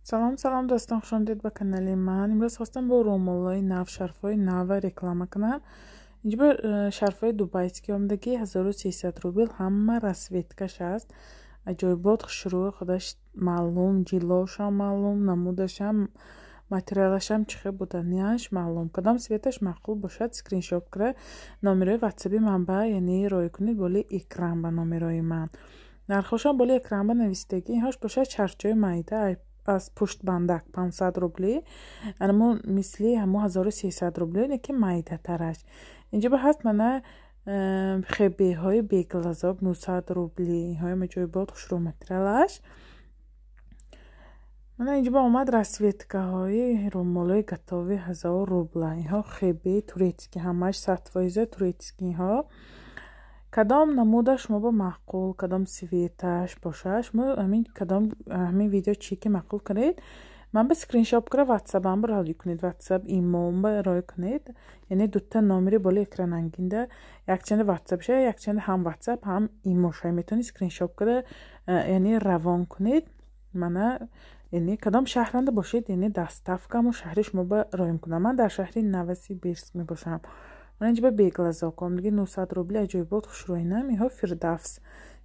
Салом, салом, дӯстон, хушомадед ба канали ман. Имрӯз хостам бо рӯмолҳои нав, шарфҳои нава реклама кунам. Инҷо ба шарфҳои дубайский омадагӣ, 1300 рубл, ҳама расцветкаш аст. Аҷоибот, хушрӯ, худаш маълум, ҷилошам маълум, намудашам, материалашам чӣ хел буданияш маълум. Кадом цветаш маъқул бошад, скриншот кара, номерои ватсаби ман ба, яъне роӣ кунед боли экран ба номерои ман. Нархҳошам боли экран ба навистагӣ. Инҳош бошад шарфчаҳои майда аз пуштбандак 500 рубли, анамо мисли ҳамо 1300 рубли, леки майдатараш. Инҷо ба ҳаст мана хебеҳои беглазок 900 рубли, инҳои аҷоибот, хушрӯ материалаш. Мана инҷо ба омад расцветкаҳои румолҳои готовый 1000 рубла. Инҳо хебе турецкий, ҳамаш 100% турецкий инҳо. Кадом намуда шумо ба маъқул, кадом цветаш бошад, шумо ҳамин кадом ҳамин видео чӣ ки маъқул кунед, ман ба скриншот кара, ватсапам ба роӣ кунед, ватсап, имом ба роӣ кунед. Яъне дута номери боли экранангинда якчанда ватсап ша, якчанда ҳам ватсап, ҳам имо ша, метавонед скриншот кара, яъне равон кунед. Мана, яъне кадом шаҳранда бошед, яъне доставкамо шаҳри шумо ба роӣ мекунам. Ман дар шаҳри Новосибирск мебошам. Мана инҷо ба беглазоком диги 900 рубли, аҷоибот, хушрӯинам. Инҳо Фирдавс.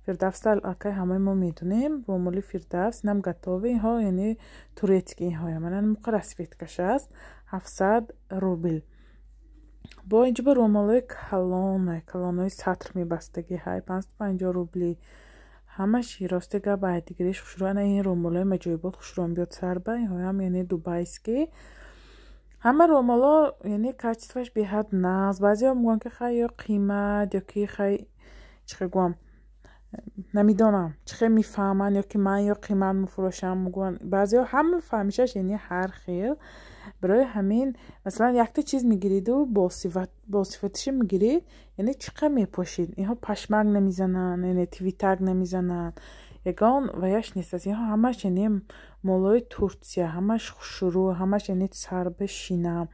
Фирдавс аллакай ҳамаи мо медонем, румоли Фирдавс, инам готовый, инҳо яъне турецкий инҳоя. Мана муқа расцветкаш аст, 700 рубл. Бо инҷо ба румолҳои калон, калонҳои сатр мебастагӣ ҳай 550 рубли. Ҳамаш рости гап айдигариш хушрӯ. Ана ин румолҳои аҷоибот, хушрӯ биёд сарба, инҳоям яъне дубайский. Ҳама румолҳо яъне качествоаш беҳад нағз. Баъзеҳо мегӯянд, ки хай, ё қимат, ё ки хай, чӣ хел гӯям, намедонам, чӣ хел мефаҳманд, ё ки ман ё қимат мефурӯшам мегӯянд баъзеҳо. Ҳама фаҳмишаш яъне ҳар хел. Барои ҳамин, масалан, якта чиз мегириду босифатиша мегирид, яъне чӣ қадр мепошид. Инҳо пашмак намезананд, яъне цветак намезананд, ягон ваяш нест аст. Инҳо ҳамаш яъне молои Турсия, ҳамаш хушрӯ, ҳамаш яъне сарба шина.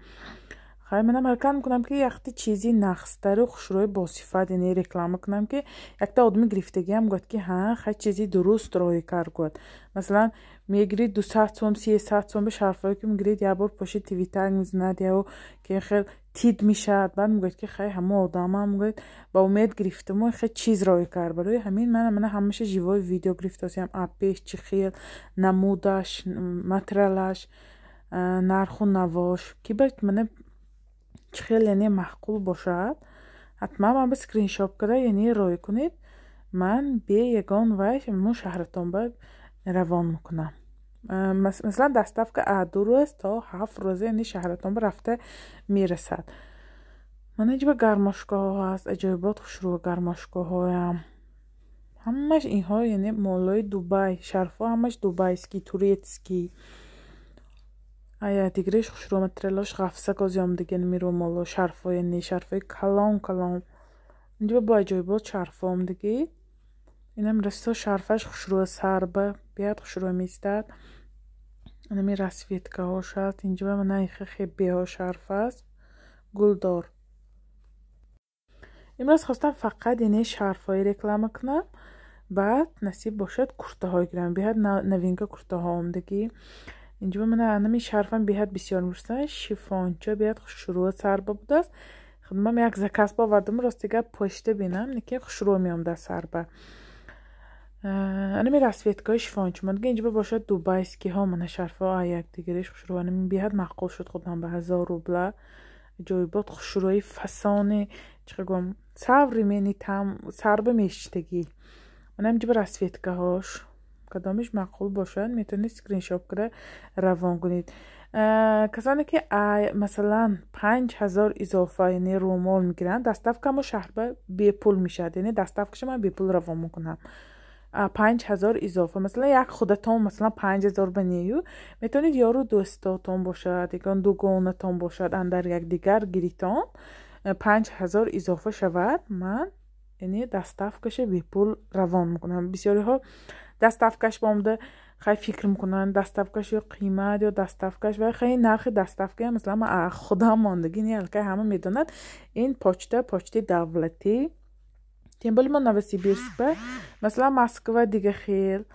Хай, манам ҳаракат мекунам, ки якта чизи нағзтару хушрӯи босифат яъне реклама кунам, ки якта одами гирифтагиам гӯяд, ки ҳа, хай, чизи дуруст роҳӣ кард, гӯяд. Масалан, мегирид 200 сом, 300 сом ба шарфҳое ки мегирид, як бор пошид, цветак мезанад ё ки хел тид мешавад. Баъд мегӯяд, ки хай, ҳамон одамам, мегӯяд, ба умед гирифтаму хел чиз роҳӣ кард. Барои ҳамин ман мана ҳамаша живой видео гирифтасиям, пеш чӣ хел намудаш, материалаш, нарху навош, ки ба мана чӣ хел яъне маъқул бошад, ҳатман ман ба скриншот кара, яъне роҳӣ кунед. Ман бе ягон вай мо шаҳратон ба равон мекунам. Масалан, доставка аз 2 рӯз то 7 рӯза, яъне шаҳратон ба рафта мерасад. Мана инҷо ба гармошкоҳо ҳаст, аҷоибот, хушрӯ гармошкоҳоям. Ҳамаш инҳо яъне молои Дубай, шарфҳо ҳамаш дубайский, турецкий. Ая дигареш хушрӯ материалош ғафса кози омадагӣ румоло, шарфҳо, яъне шарфҳои калон калон. Инҷо бо аҷоибот шарфҳо омадагӣ. Инам расто шарфаш хушрӯ, сарба беҳад хушрӯ меистад. Анами расцветкаҳош аст. Инҷо мана хебеҳо шарф аст, гулдор. Имрӯз хостам фақат яъне шарфҳои реклама кунам. Баъд насиб бошад, куртаҳо гирам. Беҳад новинка куртаҳо омадагӣ. Инҷо мана анами шарфам беҳад бисёр мепурсанд, шифонча беҳад хушрӯ сарба будааст. Худмам як заказ бовардам, рости гап, пошта бинам, лекин хушрӯ меомада сарба. Анами расцветкаҳои шифонча модга. Инҷо бошад дубайскиҳо, мана шарфҳо якдигариш хушрӯ. Анами беҳад маъқул шуд худам ба 1000 рубла. Аҷоибот, хушрӯи фасони, чӣ гӯям, современный там сарба мешитагӣ. Мана инҷо расцветкаҳош, кадомиш маъқул бошад, метавонед скриншот кара равон кунед. Касоне ки масалан 5000 изофа яъне румол мегиранд, доставкамо шаҳрба бепул мешавад, яъне доставкаша ман бепул равон мекунам. 5000 изофа, масалан, як худатон, масалан, 5000 ба нею, метавонед ёру дӯстотон бошад, ягон дугонатон бошад, андар якдигар гиритон, 5000 изофа шавад, ман яъне доставкаша бепул равон мекунам. Бисёриҳо доставкаш ба омада хай фикр мекунанд, доставкаш ё қимат, ё доставкаш ва хай нархи доставка. Масалан, ман худам мондагӣ не, аллакай ҳама медонад, ин почта, почтаи давлатӣ, тем более мо Новосибирск ба, масалан, Москва дига хел.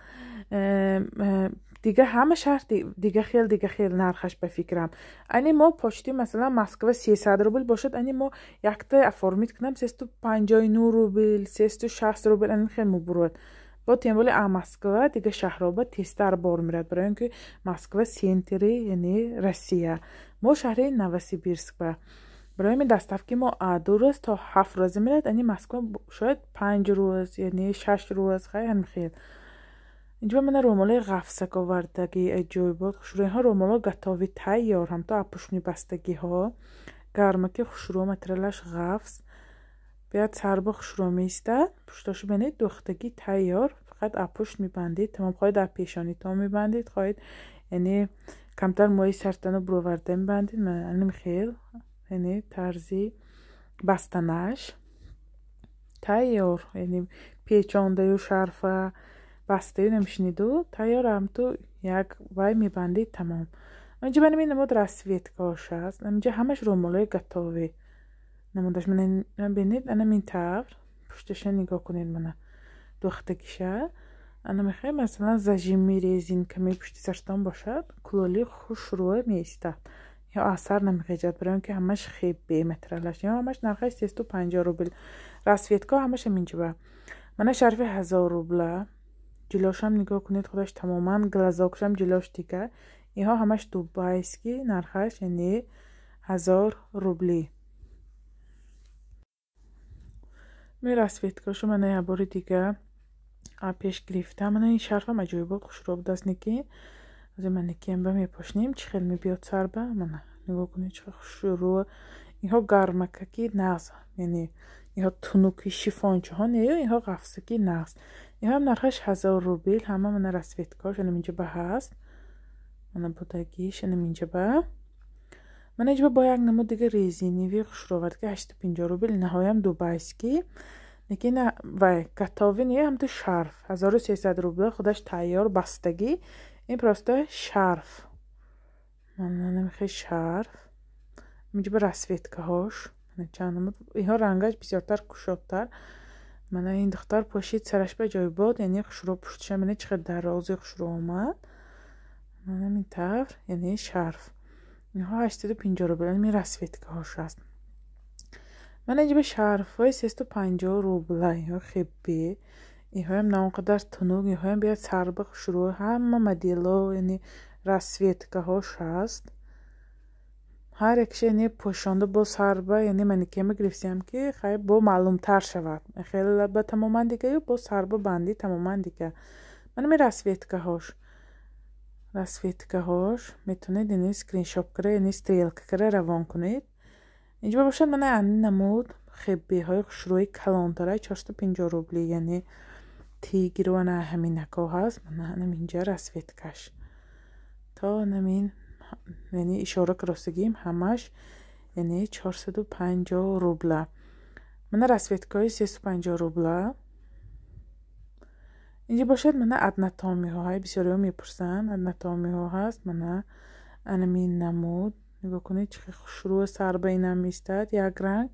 Дига ҳама шаҳр дига хел нархаш ба фикрам. Ани мо почти, масалан, Москва 300 рубл бошад, ани мо якта оформить кунам 359 рубл, 360 рубл, ани хел мубурад. Бо тем более а Москва дига шаҳроба тезтар бор мерад, барои он ки Москва центри, яъне Россия, мо шаҳри Новосибирск ба. Барои ҳамин доставки мо 2 рӯз то 7 рӯза мерад, ани Москва шояд 5 рӯз, яъне 6 рӯз, хай, ҳамин хел. Инҷо мана рӯмолои ғафсак овардаги, аҷоибот, хушрӯиҳо, рӯмоло готовый, тайёр, ҳамто апушни бастагиҳо, гармаки хушрӯ, материалаш ғафс, биёд сарба хушрӯ меистад. Пуштошо бинед, духтагӣ тайёр, фақат апушт мебандед, тамом. Хоҳед, дар пешонитон мебандед, хоҳед, яъне камтар мои сартану буроварда мебандед. Аним хел, яъне тарзи бастанаш тайёр, яъне печондаю шарфа бастаю намешиниду, тайёр, ҳамту як вай мебандед, тамом. Инҷа ман ин намуд расцветкаош аст. Инҷа ҳамаш рӯмолои готовый намудаш. Мана бинед, анам ин тавр пушташа нигоҳ кунед, мана духтагиша. Ана мехоҳем, масалан, зажими резинками пушти сартон бошад, кулоли хушрӯ меистад ё асар намехеҷад, барои он ки ҳамаш хебе материалаш. Ё ҳамаш нархаш 350 рубл. Расцветка ҳамаш ҳаминҷоба. Мана шарфи 1000 рубла, ҷилошам нигоҳ кунед, худаш тамоман глазокшам ҷилош дига. Инҳо ҳамаш дубайский, нархаш яъне 1000 рубли. Ми расцветкашу мана як бори дига пеш гирифтам. Мана ин шарфам аҷоибот хушрӯ будааст, неки аз манекенба мепошнем, чӣ хел мебиёд сарба. Мана нигоҳ кунед, чӣ хел хушрӯ. Инҳо гармакаки нағз, яъне инҳо тунуки шифончаҳо нею, инҳо ғафсаки нағз. Инҳоам нархаш 1000 рубл ҳама. Мана расцветкаош анам инҷа ба ҳаст, мана будагиш анам инҷа ба. Мана инҷа бо як намуд дига резиновый хушрӯ овард, ки 850 рубл. Инаҳоям дубайский, лекин вай готовый не, ҳамту шарф 1300 рубл, худаш тайёр бастагӣ. Ин просто шарф, манамихе шарф. Инҷа ба расцветкаҳош чанд намуд, инҳо рангаш бисёртар кушодтар. Мана ин духтар пошид, сараш ба ҷойбод, яъне хушрӯ, пушташа мана чӣ қадр дарози хушрӯ омад. Манам ин тавр, яъне шарф, инҳо 850 рубл. Ин расцветкаҳош аст. Мана инҷа ба шарфҳои 350 рубла. Инҳо хебе, инҳоям на он қадар тунук, инҳоям биёд сарба хушрӯ, ҳама модело, яъне расцветкаҳош ҳаст. Ҳар якша, яъне пӯшонда бо сарба, яъне манекенба гирифтиам, ки хай бо маълумтар шавад. Хеле ба тамоман дигаю, бо сарба бандӣ тамоман дига. Манами расцветкаҳош метавонед, яъне скриншот кара, яъне стрелка кара равон кунед. Инҷо бошад мана ани намуд хебеҳои хушрӯи калонтара, 450 рубли, яъне тигру ана ҳаминако ҳаст. Мана анам инҷа расцветкаш то анамин, яъне ишора каростагиим, ҳамаш яъне 450 рубла. Мана расцветкаҳои 350 рубла. Инҷа бошад мана однотонныйҳо, ҳай, бисёриҳо мепурсанд, однотонныйҳо ҳаст. Мана анамин намуд нигоҳ кунед, чӣ хел хушрӯ сарба инам меистад, як ранг.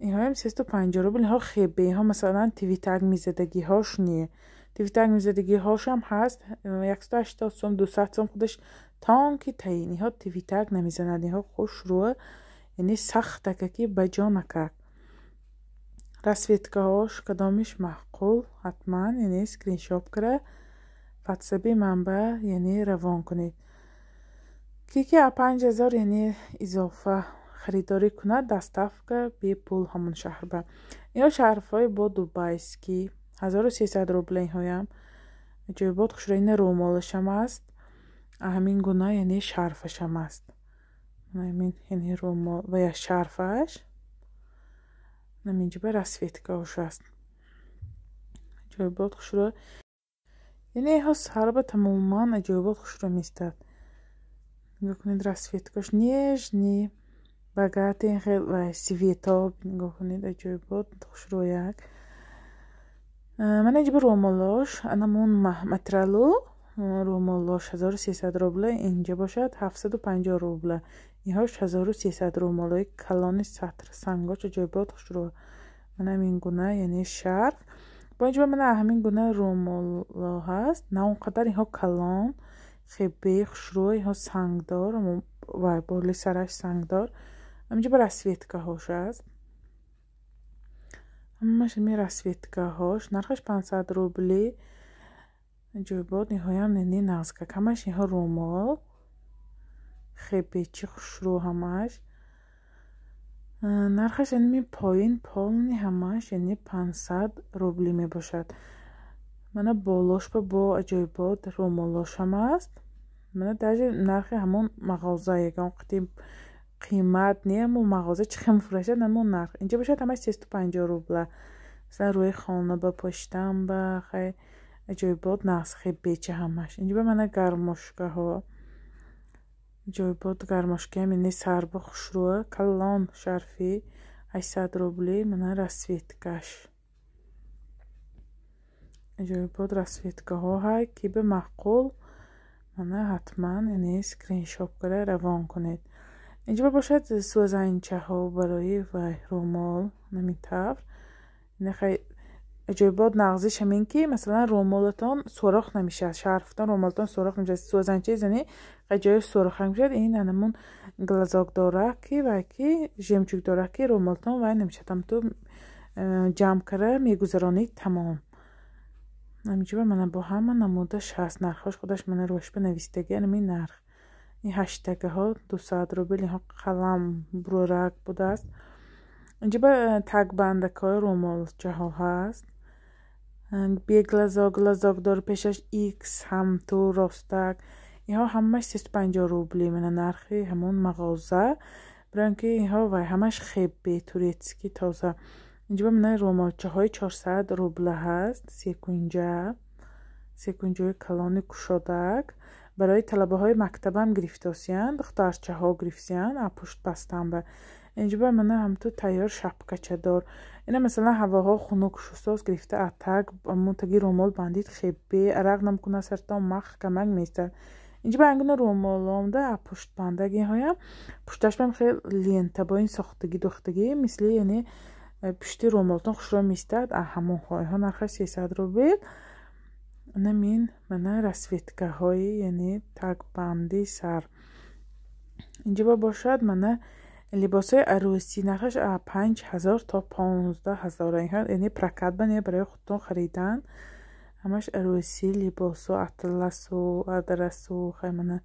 Инҳоям 350 рубл. Инҳо хебе, инҳо масалан цветок мезадагиҳош не, цветок мезадагиҳошам ҳаст, 180 сом, 200 сом, худаш тонкий таин. Инҳо цветок намезанад, инҳо хушрӯ, яъне сахтака, ки ба ҷо накард. Расцветкаҳош кадомиш маъқул, ҳатман яъне скриншот кара ватсаби манба яъне равон кунед. Ки 5000 яъне изофа харидорӣ кунад, доставка бепул ҳамон шаҳрба. Инҳо шарфҳои бо дубайский, 1300 рубла. Инҳоям аҷоибот хушрӯ. Ина рӯмолашам аст ҳамин гуна, яъне шарфашам аст ҳамин, яъне рӯмол ва я шарфаш. Наминҷа ба расцветкаош аст, аҷоибот хушрӯ, яъне инҳо сарба тамоман аҷоибот хушрӯ меистад. Нигоҳ кунед, расцветкаош нежный, богатый хел цветов, нигоҳ кунед, аҷоибот хушрӯяк. Мана инҷа ба рӯмолош, анамун материалу рӯмолош 1300 рубла, инҷа бошад 750 рубла. Инҳош 1300, рӯмолои калони сатр, сангош аҷоибот хушрӯ. Манам ин гуна, яъне шарф. Бо инҷо мана ҳамин гуна рӯмолҳо ҳаст, на он қадар инҳо калон, хебе хушрӯ, инҳо сангдор ва боли сараш сангдор. Ҳаминҷо ба расцветкаҳош аст. Ҳамааш ҳамин расцветкаҳош. Нархаш 500 рубли. Ҷойбод ниҳоям нени нағзкак. Ҳамааш инҳо рӯмол. Хебечи хушрӯ ҳамааш. Нархаш яъне поин полный ҳамааш яъне 500 рубли мебошад. Мана болош бо аҷоибот рӯмолош ҳам аст. Мана даже нархи ҳамон мағоза ягон қити қимат не, ҳамон мағоза чӣ хел мефурӯшад ҳамон нарх. Инҷо бошад ҳамаш 350 рубла. Масалан рӯи хона ба поштан ба хай аҷоибот нағз хебеча ҳамаш. Инҷо ба мана гармошкаҳо. Ҷойбод гармошкаам яъне сарба хушрӯа, калон шарфи 800 рубли, мана расцветкаш. Ҷойбод расцветкаҳо ҳай ки ба маъқул мана ҳатман яъне скриншот карда равон кунед. Инҷо бошад сӯзанчаҳо барои вай рӯмол ҳамин тавр. Хай аҷоибот нағзиш ҳамин ки масалан рӯмолатон сӯрох намешавад, шарфтон рӯмолатон сӯрох намешавад. Сӯзанчаи зани ҷои сӯрох мешавад. Ин анамун глазок дорад ки вай ки жемчуг дорад ки рӯмолатон вай намешавад. Ҳамту ҷамъ карда мегузаронед тамом. Ҳаминҷо мана бо ҳама намудаш ҳаст. Нархҳош худаш мана рӯшба навистагӣ ҳамин нарх. Ин ҳаштагаҳо 200 рубл, инҳо қалам бурак будааст. Инҷо ба тагбандакҳои рӯмолчаҳо ҳаст. Бе глазок, глазок дор пешаш икс ҳамту ростак. Инҳо ҳамаш 350 рубли мана нархи ҳамон мағоза. Барои ин ки инҳо вай ҳамаш хебе турецкий тоза. Инҷо мана рӯмолчаҳои 400 рубла ҳаст, секунҷа, секунҷаи калони кушодак. Барои талабаҳои мактабам гирифтосиянд, духтарчаҳо гирифтиянд, пушт бастан ба. Инҷо ба мана ҳамту тайёр шапкачадор. Ина масалан ҳавоҳо хунук шусоз гирифта атак, ҳамон таги рӯмол бандид хебе, арақ намкунад сартон маҳкамак меистад. Инҷо ба ангуна рӯмоломда пушт бандаг инҳоям пушташ бам хел лента бо ин сохтагӣ духтагӣ мисли яъне пушти рӯмолтон хушрӯ меистад. Ҳамонҳо инҳо нархаш 300 рубл. Намин мана расцветкаҳои яъне тагбанди сар. Инҷо ба бошад мана либосҳои арӯсӣ нархаш 5000 то 15000. Инҳо яъне прокат ба не барои худтон харидан. Ҳамаш арӯсӣ либосу атласу адрасу хай мана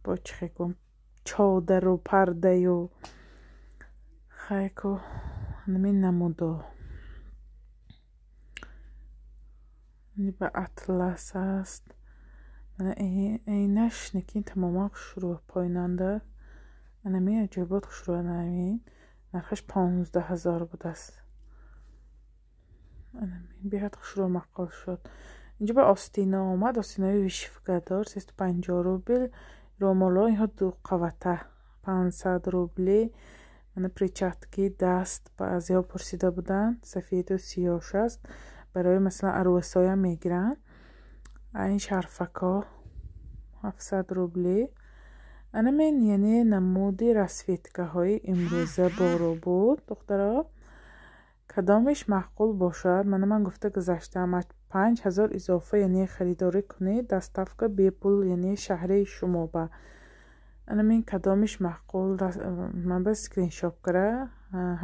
бо чӣ хекум чодару пардаю хайку намин намудо. Ба атлас аст. Мана эйнаш некин тамоман хушрӯ пойнанда. Анами аҷоибот хушрӯ анамин нархаш 15000 будааст. Анамин беҳад хушрӯ маъқул шуд. Инҷо ба остина омад, остинаи вишивкадор 350 рубл. Рӯмолҳо инҳо ду қавата 500 рубли. Мана перчатки даст баъзеҳо пурсида буданд, сафеду сиёш аст. Барои масалан арӯсоям мегиранд. Ин шарфакҳо 700 рубли. Анамин яъне намуди расцветкаҳои имрӯза боро буд духтаро. Кадомеш маъқул бошад, мана ман гуфта гузаштаам, 5000 изофа яъне харидорӣ кунед, доставка бепул яъне шаҳри шумо ба. Анамин кадомеш маъқул ман ба скриншот кара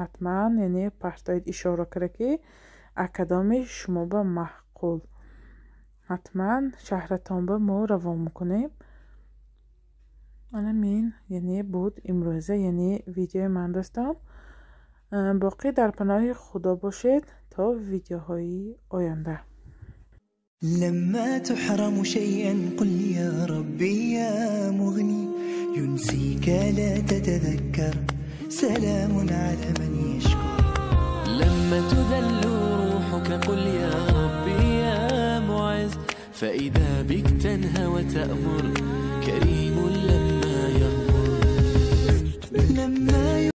ҳатман яъне партоед ишора кара ки кадоми шумо ба маъқул. Ҳатман шаҳратон ба мо равон мекунем. Анамин яъне буд имрӯза яъне видеои ман дӯстон. Боқӣ дар паноҳи Худо бошед то видеоҳои оянда. لما تحرم شيئا قل يا ربي يا مغني ينسيك لا تتذكر سلام على من يشكر. لما تذل روحك قل يا ربي يا معز فإذا بك تنهى وتأمر كريم.